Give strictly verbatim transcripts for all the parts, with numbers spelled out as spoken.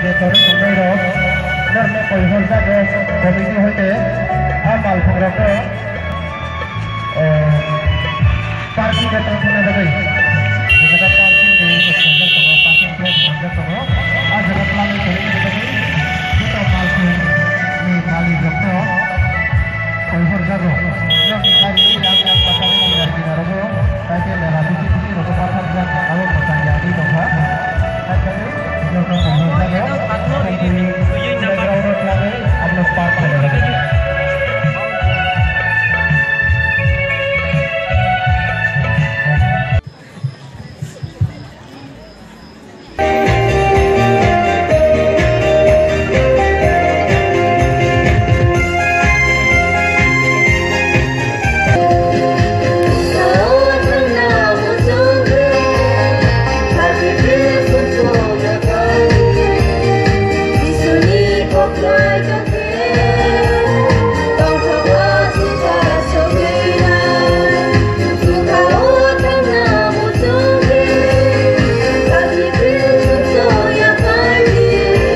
Chari tongnai rok norokno koiphor jago committee hoite a malphung rokno, eh, parking khe tongthokna bagwi. Jesa parking ni tongthok tongo, parking place tongthok tongo. A jaga planning tongwi bagwi joto malphung ni malik rokno koiphor jago. Nokni gari yang yang pasari ni gari narogo. Kaisa mela bisi bisi rokno pathar jak abo mwchang ya di tongkha. Hai khe joto koiphor jago. Thank you. Background o khlai abno park khlai jago.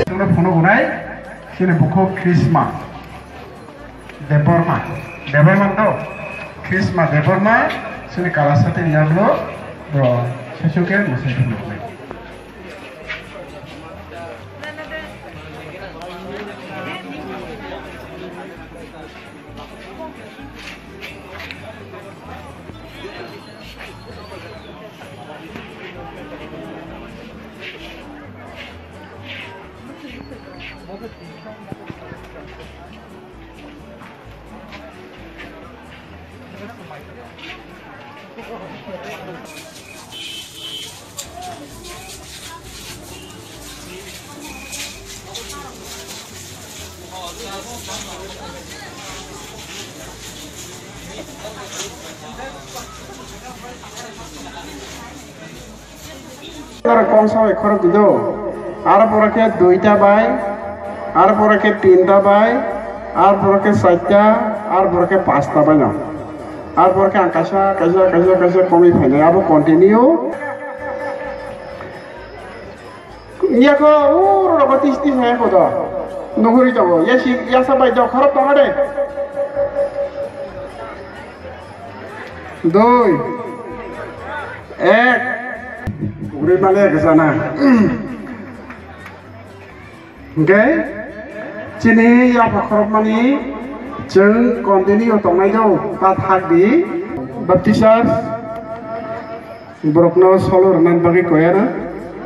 Chwngno phunuk hwnai, chini bukhuk Krishma Debbarma, Debbarma do, Krishma Debbarma, chini Kalasati ni yaglo, bro, sesuke mwsai phunuknai. Aro kongsa bai khorok di do. Aro pore khe duita bai, aro pore khe tinta bai, aro pore khe charta, aro pore khe pasta bai no. Aro pore khe ang kaisa, kaisa, kaisa, kaisa komwi phainai. Abo continue. Yako uro rogo tis tis hai ko do. Nuhuri jago. Yasi, yasa bai do khorok tongo de. Dui. Ek. Uri male ek sana. Okay? Chini yapha khorokmani chwng continue tongnai do, ta thak di. Baptisters borokno solo rwna bagwi koyana.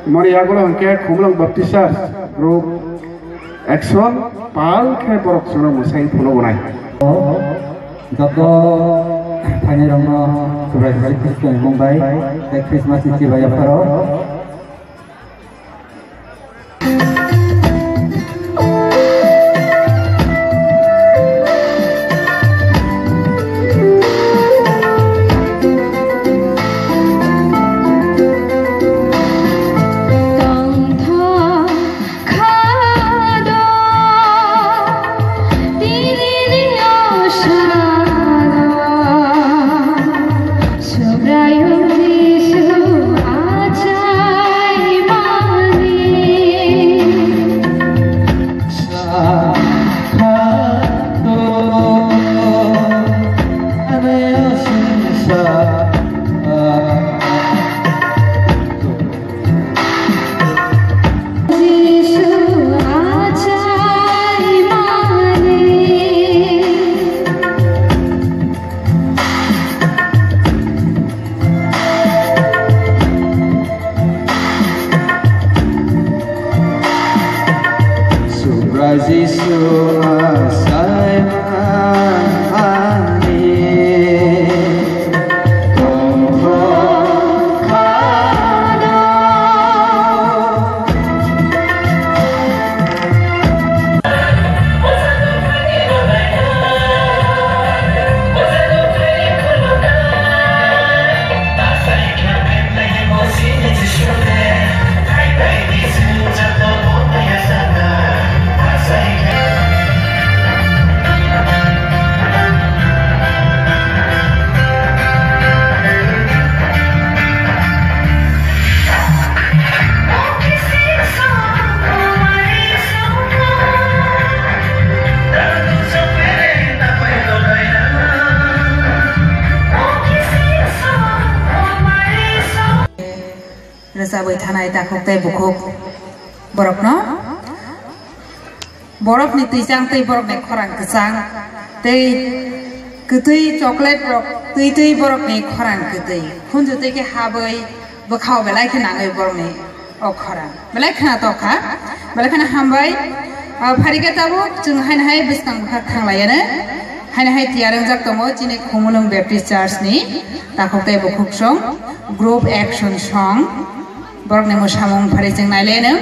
Mori yagulo hwnkhe Khumulwng Baptisters group action pal khe borok chwngno mwsai phunuk wnai. Joto phainairokno Subrai Subrai Khristoni mung bai tei Christmas ni chibai yapharo. Subrai Jisu achaimani tongthok khado. Rwchabwi thanai takhuk tei bukhuk borokno, borokni twichang tei borokni khorang kwchang tei kwtwi chocolate rok twi twi borokni khorang kwtwi khunju twi khe habwi bwkhao belai khe nangwi borokni o khorang belai khna tokha, belai khna hambai. Ah, pharikhe tabuk chwng haino hai bwskang bwkhak thanglaiano haino hai tiyar wngjak tongo chini Khumulwng Baptist Church ni takhuk tei bukhuk song group action song. Borokni mwsamung phari chwng nailaino.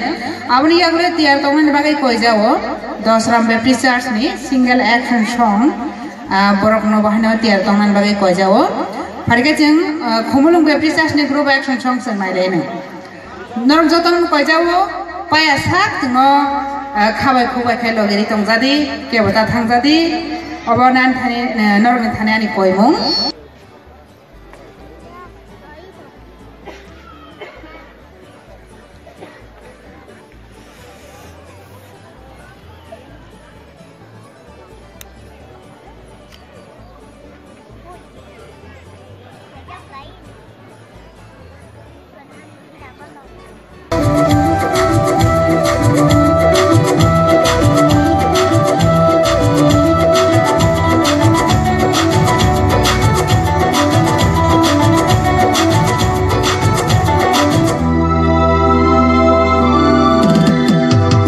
Aboni yagulo tiyar tongnani bagwi koijao Dosram Baptist Church ni single action song, ah, borokno bahaino tiyar tongnani bagwi koijao. Pharikhe chwng, ah, Khumulwng Baptist Church ni group action song chwng nailaino. Norok jotono koijao paya sak chwngno, ah, khabai khubai khe logiri tongjadi, kebo ta thangjadi. Obo nani thani, eh, norokni thani ani koimung.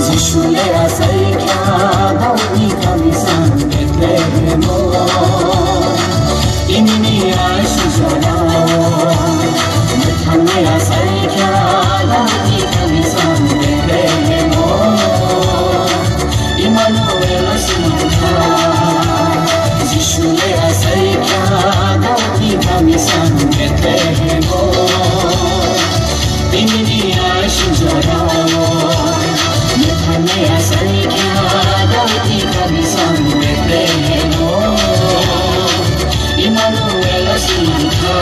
Jisu le asai kha Daudni kami san Bethlehemo. Imini ai sujadao. Mekhanai asai kha Daudni kami san Bethlehemo. Immanuel sumangkha. Jisu le asai kha Daudni kami san Bethlehemo. Imini ai sujadao. Mekhanai asai kha Daudni kami san Bethlehemo. Immanuel sumangkha.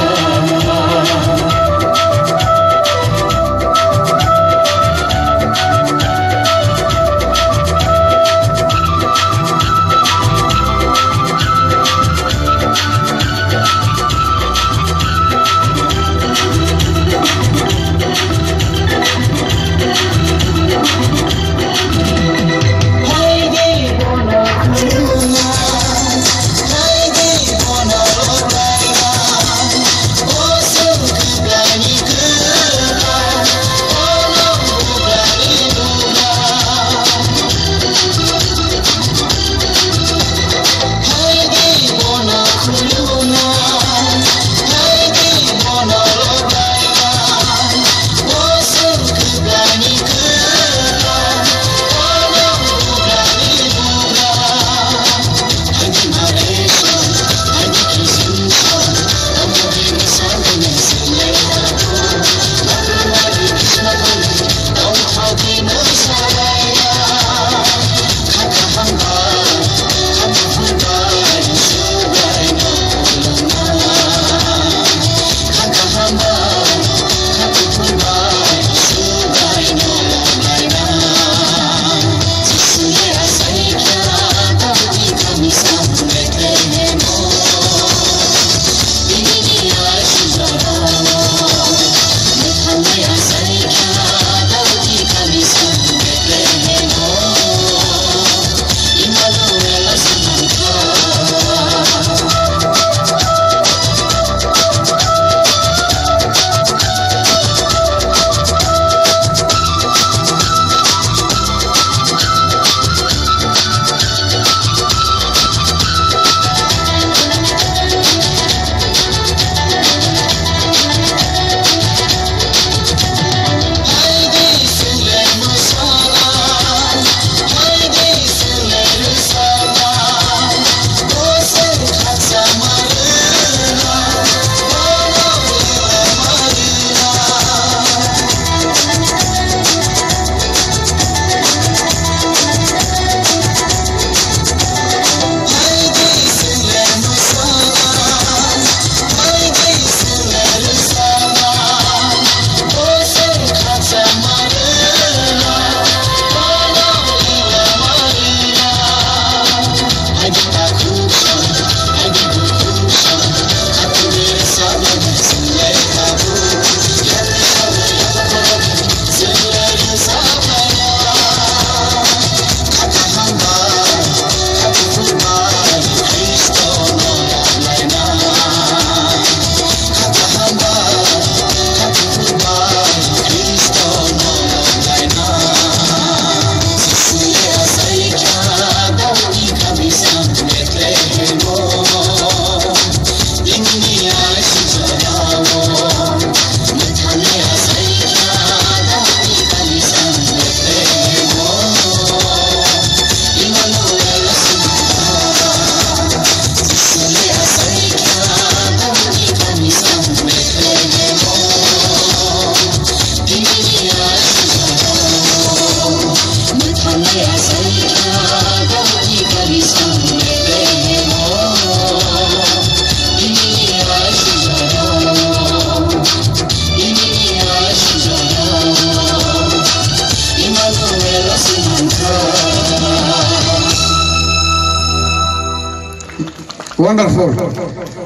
Wonderful.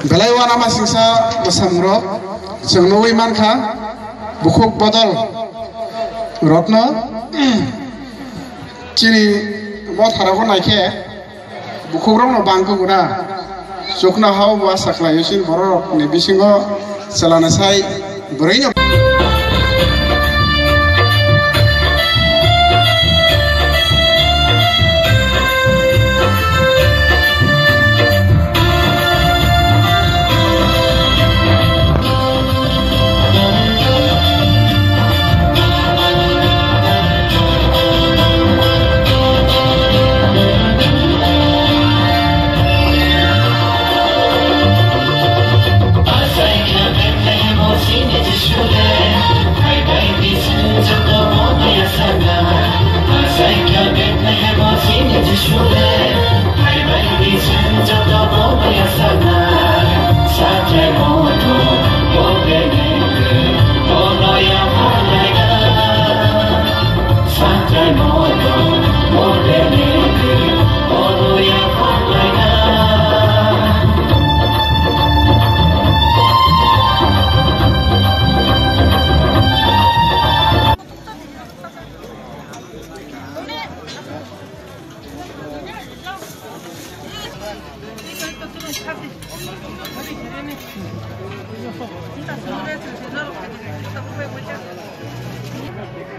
Belai uanama singsa bwskangrok chwng nugwi mankha, bukhuk bodol rokno chini motharokno naikhe bukhukrokno bangkukuna chuknoha o bwsa khlaio chini bororokni bisingo chwla nasai bwrwino.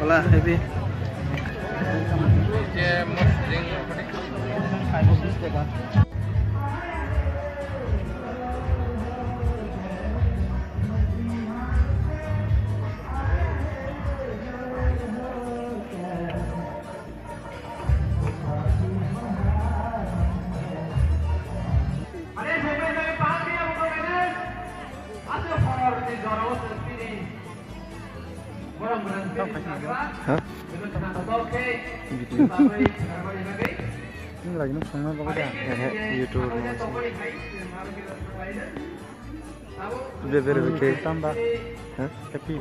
Hola, Ebi. Ha? Video. Ini lagi nung songma bago da? Ehe, YouTube. Bere bere ke. Tamba. Ha? Tapi.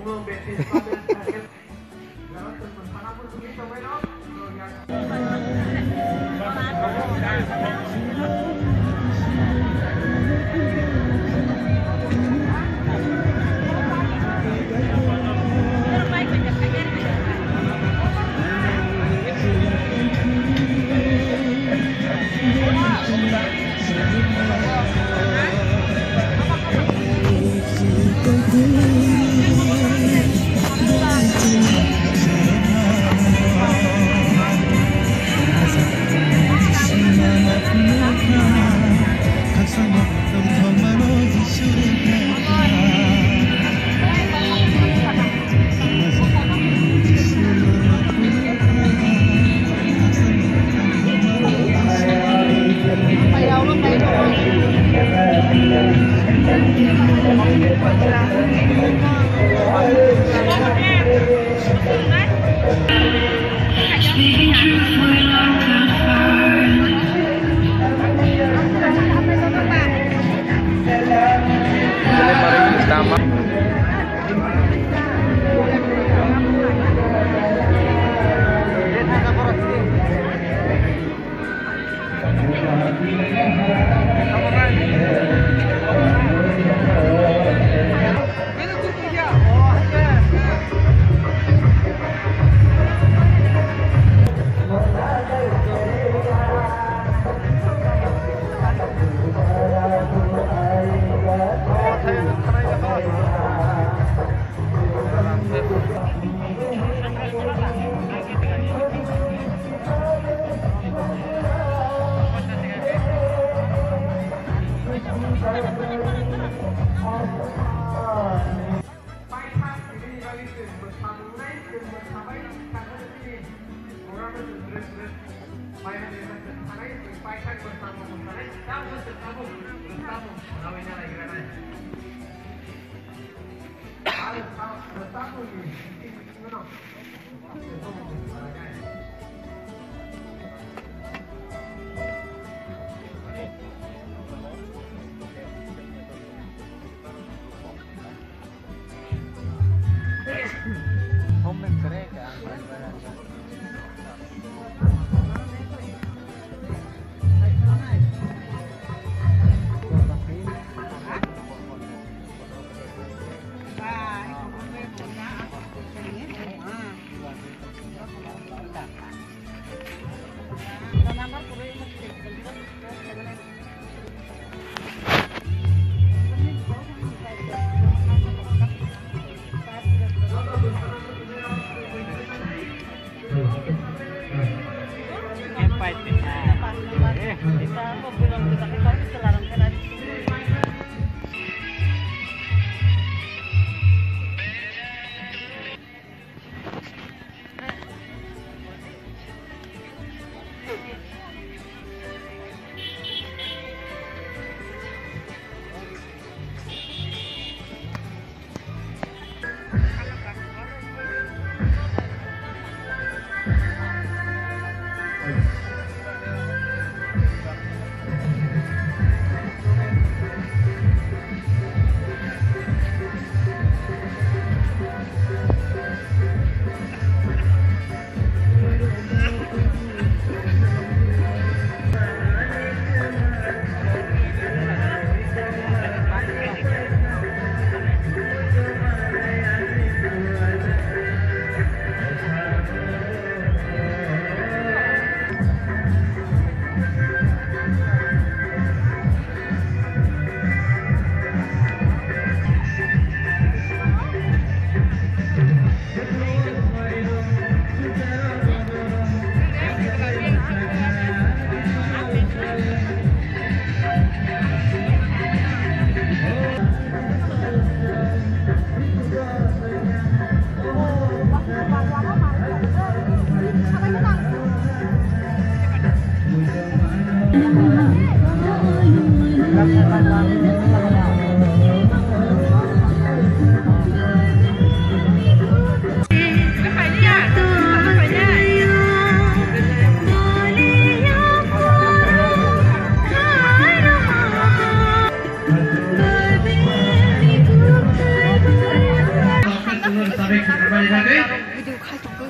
Aro video khai tongkhe.